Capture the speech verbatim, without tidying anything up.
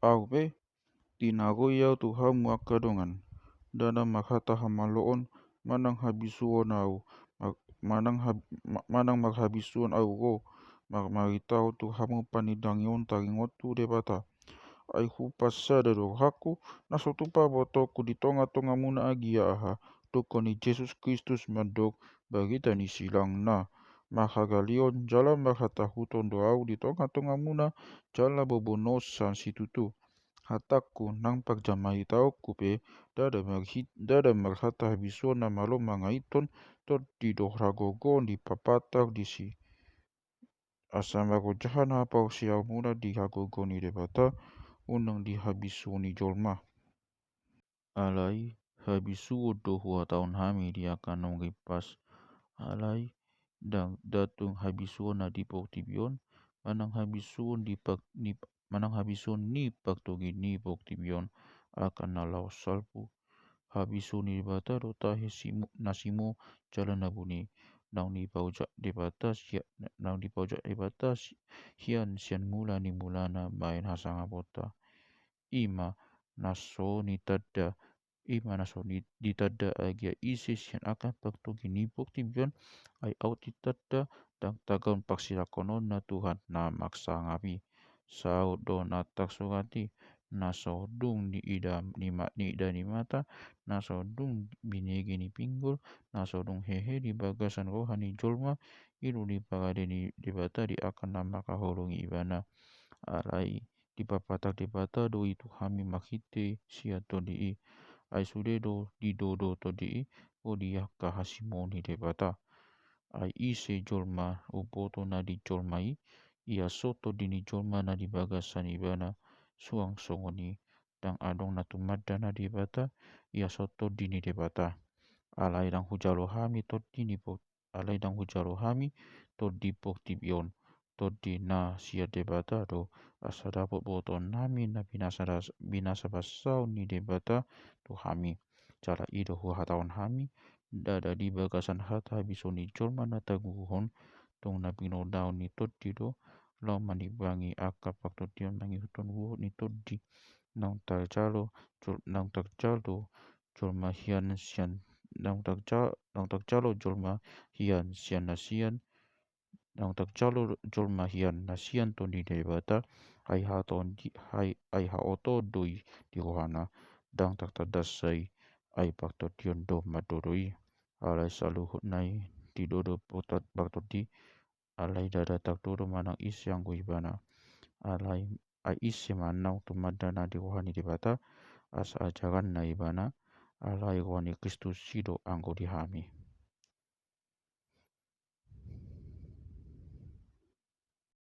Au pe, tinagoi au tu hamu angka dongan, ndada marhata hamaloon manang habisuon au, ma-, manang hab-, ma-, manang marhabisuon au ro, mar-, maritaon tu hamu panindangion taringot tu Debata. Ai hupansada do rohangku, na so tupa botoonku di tonga-tongamuna agia aha, tungkot ni Jesus Kristus mandok barita ni silangna. Marhagaleon jala marhatahuton do au di tonga-tongamuna, jala bobonosan situtu. Hatangku nang parjamahitaonku pe, ndada marhi-, ndada marhata habisuon na malo mangaithon, tondi do hagogoon dipapatar disi. Asa marojahan haporseaonmuna di hagogoon ni Debata, unang di habisuon ni jolma. Alai habisuon do huhatahon hami di angka naung rimpas. Alai ndang, ndang tung habisuon na di portibi on, manang habisuon di par-, ni, manang habisuon ni partogi ni portibi on, angka na laho salpu. Habisuon ni Debata do tahe simu-, na simo jala na buni. Naung dipaojak Debata sia-, naung dipaojak Debata si-, hian sian mula ni mulana baen hasangaponta. I ma na so nitanda, i ma na so ni-, ditanda agia ise sian angka partogi ni portibi on, ai aut ditanda, ndang tagan parsilangkononna Tuhan na marsangap i. Saut do na tarsurat i, na so dung diida ni ma-, niida ni mata, na so dung binege ni pinggol, na so dung hehe di bagasan roha ni jolma, i do diparade ni Debata di angka na mangkaholongi ibana. Alai dipapatar Debata do i tu hami marhite sian Tondi i. Ai sude do didodo Tondi i, ro di angka hasimoon ni Debata. Ai ise jolma umboto na di jolma i, ia so tondi ni jolma na di bagasan ibana, suang songon i, ndang adong na tumanda na Debata, ia so tondi ni Debata. Alai ndang hujalo hami tondi ni po-, alai ndang hujalo hami tondi portibi on, tondi na sian Debata do, asa dapot botoonnami na binasa das-, binasa basaon ni Debata tu hami. Jala i do huhatahon hami, ndada di bagasan hata habisuon ni jolma na taguruhon, tung na pinodaon ni tondi do, laho manimbangi angka partondion mangihuthon uhum ni tondi. Naung tarjalo, jol-, naung tarjalo jolma hian sian, naung tarja-, naung tarjalo jolma hian sian na sian, naung tarjalo jolma hian na sian Tondi ni Debata, ai haotoon di-, ai, ai haotoon do i di rohana, ndang tartanda sai, ai partondion do mandodo i. Alai saluhutna i didodo parto-, partondi, alai ndada tardodo manang ise anggo ibana. Alai ai ise ma naung tumanda na di roha ni Debata, asa ajaranna ibana, alai roha ni Kristus i do anggo di hami.